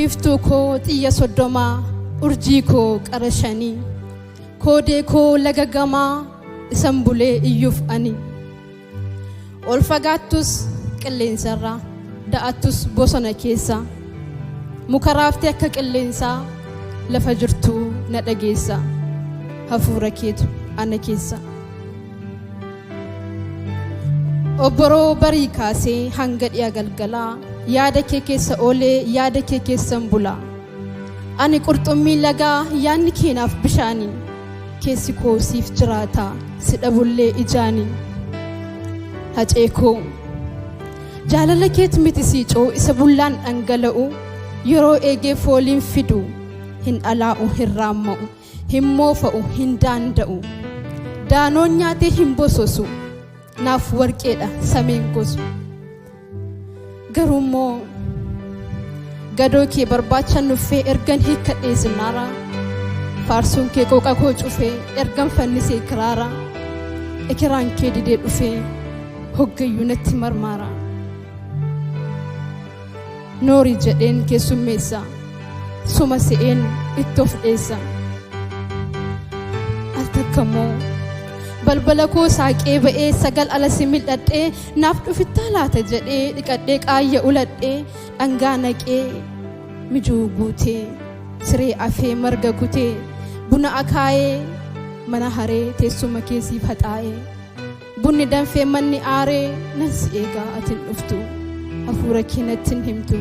Biiftuu koo xiyya 30, urjii koo qara shanii, koodee koo laga gamaa isan bulee iyyuuf ani. Ol fagaattus qilleensarra, da'attus bosona keessa, muka raaftee akka qilleensaa lafa jirtuu na dhageessa, hafuura keetu ana keessa. Obboroo barii kaasee hanga dhi'a galgalaa yaada kee keessa oolee yaada kee keessan bula. Ani qurxummii lagaa, yaadni kee naaf bishaani. Keessi koo siif jiraata si dhabullee ijaani. Hacee koo, jaalala keet miti siicoo isa bullaan dhangala'u, yeroo eegee fooliin fidu, hin dhalaa'u, hin raamma'u, hin moofa'u, hin daanda'u. Daanoon nyaatee hin bososu, naaf warqeedha samiin gosu. Garuu immoo gadoo kee barbaachan nuffee ergan hiikkadhee zinnaara. Faarsuun kee qooqa koo cufee ergan fannisee kiraara. Ekeraan kee didee dhufee hoggayyuu natti marmaara. Noori jedheen keessummeessa, suma se'een itti of dheessa. Al takka immoo balbala koo saaqee ba'ee sagal ala si mil'adhee, naaf dhufittaa laata jedhee dhiqadhee qaayya uladhee, dhangaa naqee, mijuu guutee, siree afee, marga kutee, buna akaayee, mana haree, teessuma kee siif haxaa'ee. Bunni danfee manni aaree, nan si eegaa ati hin dhuftu, hafuura kee natti hin himtu.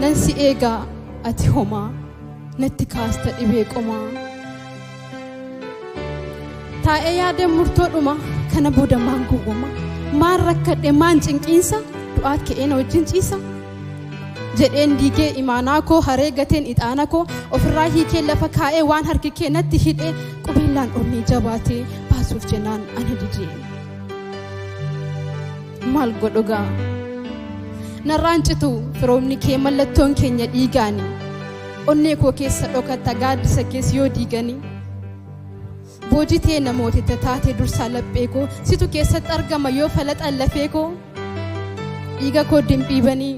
Nan si eegaa ati homaa, natti kaasta dhibee qomaa. Taa'ee yaadeen murtoodhuma, kana booda maan gowwoma, maan rakkadhe, maan cinqiinsa, du'aat ka'ee na wajjin ciisa jedheen diigee imaanaa koo, haree gateen ixaana koo, ofirraa hiikee lafa kaa'ee waan harki kee natti hidhe, qubeellaan onnee jabaatee baasuuf jennaan ana didee. Maal godhugaa? Narraan citu firoomni kee, mallattoon keenya dhiigaani. Onnee koo keessa dhokatta gaaddisa kees yoo diigani. Boojitee namootetta taate dursaa laphee koo, situ keessatti argama yoo falaxan lafee koo. Dhiiga koo dimbiibanii.